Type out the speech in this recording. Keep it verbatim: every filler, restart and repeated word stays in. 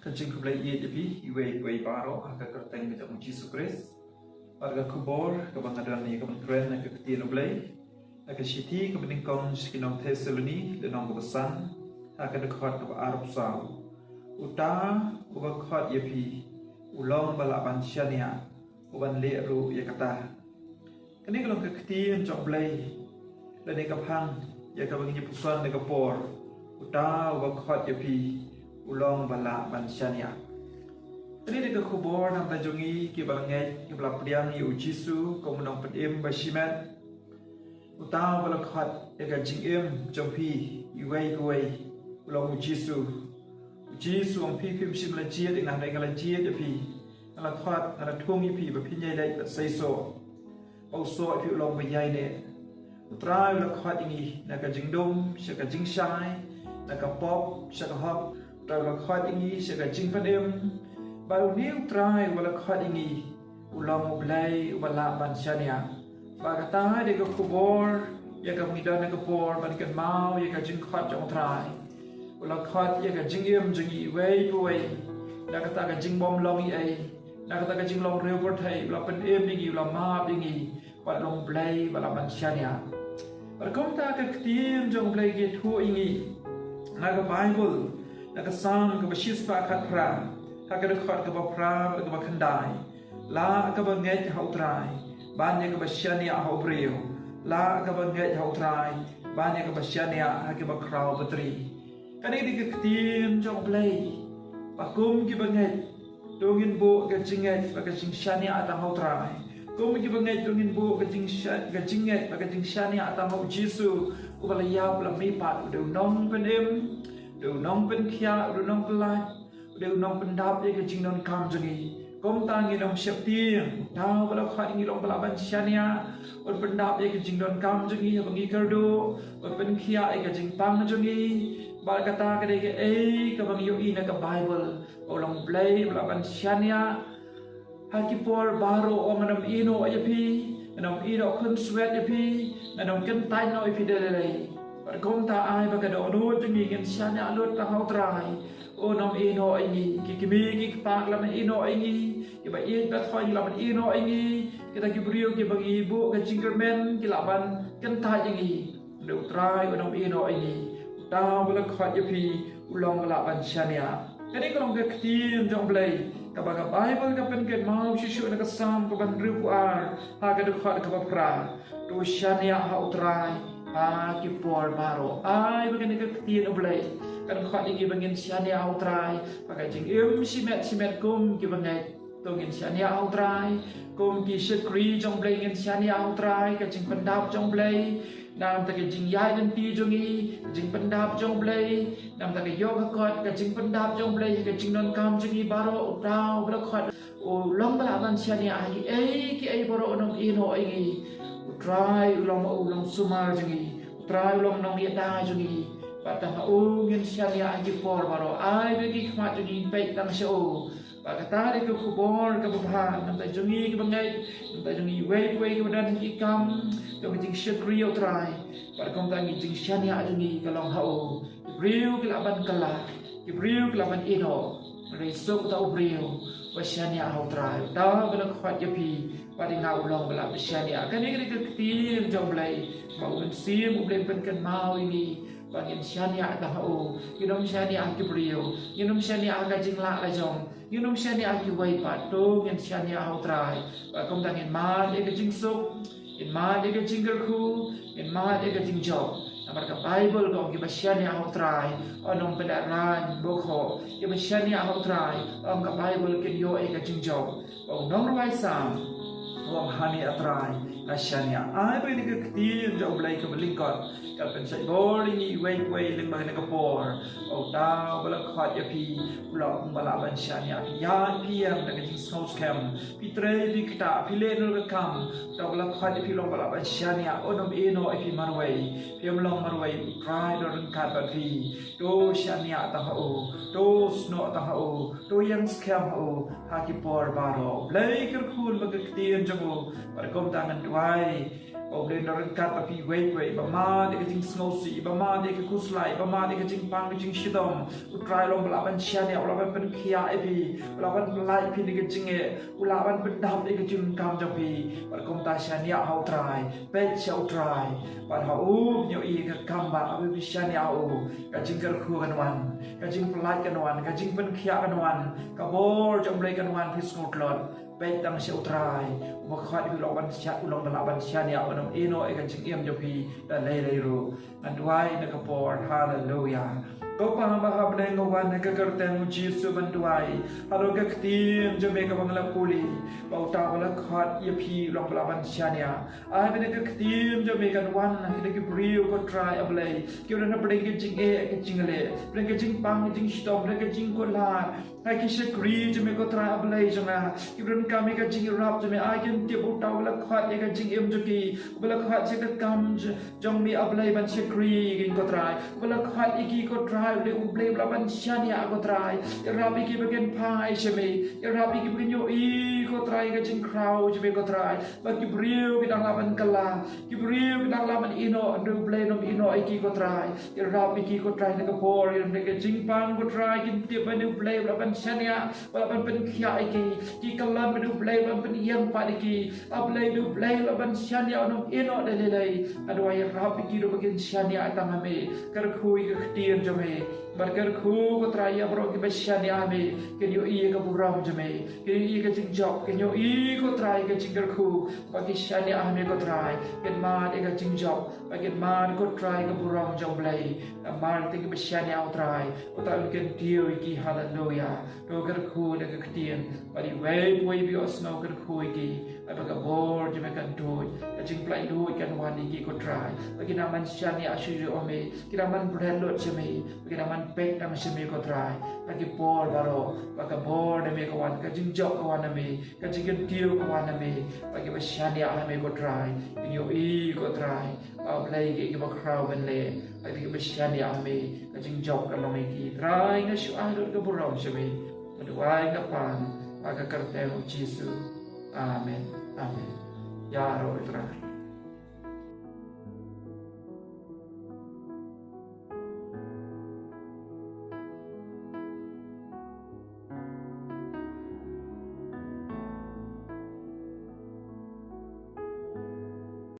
Ka jingkhublei ïa phi, iwei pa iwei baroh, ha ka kyrteng ka jong u Jisu Khrist. Bad ka khubor kaba nga don ïa ka ban kren na ka ktien u Blei, na ka shithi kaba nyngkong sha ki nong Thessaloni, lynnong kaba san, ha ka dkhot kaba arphew saw. Uta uba khot ïa phi u long ba lah ban shaniah, u ban leh ruh ïa kata. Kane ka long ka ktien jong u Blei, lane ka phang ïa kaba ngi puson da ka por, uta uba khot ïa phi u long ba lah ban shaniah. Kane ka khubor namar jong ngi kiba la ngeit, kiba la pdiang ïa u Jisu kum u nongpynim ba shimet. Uta uba la khot ïa ka jingim jong phi, iwei pa iwei, u long u Jisu. U Jisu u ong, phi phim shym la jied ïa nga, nga la jied ïa phi. Nga la khot, nga la thung ïa phi ba phin ïai leit bad seisoh. Ba u soh ïa phi u long ba ïaineh. U Trai u la khot ïa ngi na ka jingdum sha ka jingshai, na ka pop sha ka hok. U Trai u la khot ïa ngi sha ka jingpynim. Bad une u Trai uba la khot ïa ngi u long u Blei uba lah ban shaniah. Bad kata dei ka khubor ïa kaba ngi don ha ka por ban kynmaw ïa ka jingkhot jong u Trai. U la khot ïa ka jingim jong ngi iwei pa iwei, na kata ka jingbym long ei ei, na kata ka jinglong riewpyrthei, u la pynim ïa ngi, u la map ïa ngi, bad u long u Blei ba lah ban shaniah. Bad kumta ka ktien jong u Blei ka ïathuh ïa ngi na ka Baibl, na ka Salm kaba shispah khatphra, ha ka dkhot kaba phra bad kaba khyndai. La kaba ngeit ha u Trai, ban ïa kaba shaniah ha u briew. La kaba ngeit ha u Trai, ban ïa kaba shaniah ha kiba khraw batri. Kane ka dei ka ktien jong u Blei, ba kum kiba ngeit, to ngin buh ka jingngeit bad ka jingshaniah tang ha u Trai. Kum kiba ngeit, to ngin buh ka jingsha-, ka jingngeit bad ka jingshaniah tang ha u Jisu, uba la ïap, la mihpat, u dei u nongpynim, u dei u nongpynkhiah, u dei u nongpyllait, u dei u nongpyndap ïa ka jingdonkam jong ngi. Kumta ngin ym sheptieng, uta uba la khot ïa ngi u long ba lah ban shaniah, un pyndap ïa ka jingdonkam jong ngi haba ngi kyrduh, un pynkhiah ïa ka jingpang jong ngi. Bad kata ka dei kaei kaba ngi ïohi na ka Baibl, u long u Blei ba lah ban shaniah ha ki por baroh. Ym, ngan ym ïehnoh ïa phi, ngan ym ïehnoh khunswet ïa phi, ngan ym kyntait noh ïa phi da lei lei. Bad kumta ai ba ka dohnud jong ngi ngin shaniah lut tang ha u Trai. Un ym ïehnoh ïa ngi, ki kmie ki kpa ki lah ban ïehnoh ïa ngi, kiba ïeit ba thoh ki lah ban ïehnoh ïa ngi, kita ki briew kiba ngi buh ka jingkyrmen ki lah ban kyntait ïa ngi. Hynrei u Trai un ym ïehnoh ïa ngi. Uta uba la khot ïa phi u long ba lah ban shaniah. Kane ka long ka ktien jong u Blei kaba ka Baibl ka pynkynmaw shuh shuh na ka Salm kaba hynriewphew ar, ha ka dkhot kaba phra. To shaniah ha u Trai ha ki por baroh. Ai ba kane ka ktien u Blei kan khot ïa ngi ba ngin shaniah ha u Trai ha ka jingim shimet shimet kum kiba ngeit. To ngin shaniah ha u Trai kum ki shakri jong u Blei, ngin shaniah ha u Trai ka jingpyndap jong u Blei. Namar ka jingïaid lynti jong ngi, ka jingpyndap jong u Blei. Namar ka ïoh ka kot, ka jingpyndap jong u Blei, ka jingdonkam jong ngi baroh, uta uba la khot u long ba lah ban shaniah ha kiei kiei baroh, un ym ïehnoh ïa ngi. U Trai u long, u long sumar jong ngi. U Trai u long nongïada jong ngi. Bad tang ha u ngin shaniah ha ki por baroh. Ai ba ki khmat jong ngi peit tang sha u. Bad kata dei ka khubor kaba bha na ka bynta jong ngi kiba ngeit, na ka bynta jong ngi iwei pa iwei kiba don ha ki kam jong ka jingshakri ïa u Trai. Bad kumta ngi jingshaniah jong ngi ka long ha u. Ki briew ki lah ban kylla, ki briew ki lah ban ïehnoh. Hynrei suk uta u briew uba shaniah ha u Trai, uta uba la khot ïa phi. Bad ïa nga u long ba lah ban shaniah. Kane ka dei ka ktien jong u Blei, ba u Mynsiem u Blei u pynkynmaw ïa ngi ba ngin shaniah tang ha u. Ngin ym shaniah ha ki briew, ngin ym shaniah ha ka jinglah lajong, ngin ym shaniah ha kiwei pat. To ngin shaniah ha u Trai. Bad kumta ngin mad ïa ka jingsuk, ngin mad ïa ka jingkyrkhu, ngin mad ïa ka jingjop. Namar ka Baibl ka ong, kiba shaniah ha u Trai un ym pyndonkam bakhuid. Kiba shaniah ha u Trai, ong ka Baibl, kin ïoh ïa ka jingjop. Ba u nongrwai Salm u ong, ha me ah Trai nga shaniah. Ai ba kane ka ktien jong u Blei kaba lyngkot kan pynshait bor ïa ngi iwei pa iwei lyngba kane ka por. Ba uta uba la khot ïa phi u long ba lah ban shaniah. Phi ïaid phi ïeng da ka jingsngewskhem, phi trei phi ktah, phi leh noh ka kam. Uta uba la khot ïa phi u long ba lah ban shaniah, un ym ïehnoh ïa phi marwei. Phim long marwei, u Trai u don ryngkat bad phi. To shaniah tang ha u, to snoh tang ha u, to ïeng skhem ha u ha ki por baroh. Blei kyrkhu ba ka ktien jong u. Bad kumta ngan duwai Ba U Blei un da ryngkat bad phi iwei pa iwei, ba mad ïa ka jingsngewsih, ba mad ïa ka khuslai, ba mad ïa ka jingpang ka jingshitom. U Trai u long ba lah ban shaniah, u lah ban pynkhiah ïa phi, u lah ban pyllait ïa phi na ka jingeh, u lah ban pyndap ïa ka jingdonkam jong phi. Bad kumta shaniah ha U Trai, peit sha U Trai. Bad ha u phin ïohi ïa ka kam ba haba phi shaniah ha u, ka jingkyrkhu kan wan, ka jingpyllait kan wan, ka jingpynkhiah kan wan, ka bor jong U Blei kan wan, phi sngewtlot. Peit tang sha U Trai, uba khot ïa phi u long ban sha-, u long ba lah ban shaniah, un ym ïehnoh ïa ka jingim jong phi da lei lei ruh. Ngan duwai na ka por, haleluya. Ko Pa ba ha bneng, nga wan ha ka kyrteng U Jisu ban duwai halor ka ktien jong me kaba nga la pule, ba uta uba la khot ïa phi u long ba lah ban shaniah. Ai ba na ka ktien jong me kan wan ha kine ki briew, ko Trai A Blei, kiba don hapdeng ka jingeh ka jingleh, hapdeng ka jingpang ka jingshitom, hapdeng ka jingkular, ha ki shakri jong me, ko Trai A Blei jong nga, kiba donkam ïa ka jingïarap jong me. Ai kin tip ba uta uba la khot ïa ka jingim jong ki, uba la khot ïa ka kam j-, jong me A Blei ban shakri ïa ki, ko Trai, uba la khot ïa ki, ko Trai, U Blei, U Blei uba lah ban shaniah, ko Trai. Ïarap ïa ki ba kin phai sha me, ïarap ïa ki ba kin ïohi, ko Trai, ïa ka jingkhraw jong me, ko Trai. Ba ki briew ki dang lah ban kylla, ki briew ki dang lah ban ïehnoh, hynrei U Blei un ym ïehnoh ïa ki, ko Trai. Ïarap ïa ki, ko Trai, na ka por, ïa ka jingpang, ko Trai, kin tip ba U Blei u lah ban shaniah, u lah ban pynkhiah ïa ki. Ki kylla ba U Blei u lah ban pynïeng pat ïa ki. A Blei, U Blei u lah ban shaniah, un ym ïehnoh da lei lei. Nga duwai, ïarap ïa ki ruh ba kin shaniah tang ha me, kyrkhu ïa ka ktien jong me. Bad kyrkhu, ko Trai, ïa baroh kiba shaniah ha me, kin ïohi ïa ka burom jong me, kin ïohi ïa ka jingjop, kin ïohi, ko Trai, ïa ka jingkyrkhu. Ba ki shaniah ha me, ko Trai, kin mad ïa ka jingjop, ba kin mad, ko Trai, ïa ka burom jong U Blei. Namar kata kiba shaniah, ko Trai, uta un kyntiew ïa ki, haleluya. To kyrkhu da ka ktien, bad iwei pa iwei ba ïohsngew, kyrkhu ïa ki. Ai ba ka bor jong me kan tuid, ka jingpyllait luid kan wan ïa ki, ko Trai. Ba kin nang ban shaniah shuh shuh ha me, kin nang ban bret lut sha me, ba kin nang ban peit tang sha me, ko Trai. Ha ki por baroh, ba ka bor na me ka wan, ka jingjop ka wan na me, ka jingkyntiew ka wan na me. Ba kiba shaniah ha me, ko Trai, kin ïohi, ko Trai, ba U Blei, kiei kiba khraw ban leh. Ba kiba shaniah ha me, ka jingjop ka long ïa ki. Trai, nga shu ai lut ka burom sha me. Nga duwai, nga pan ha ka kyrteng U Jisu. Amen. Amen. Ïaroh, Trai.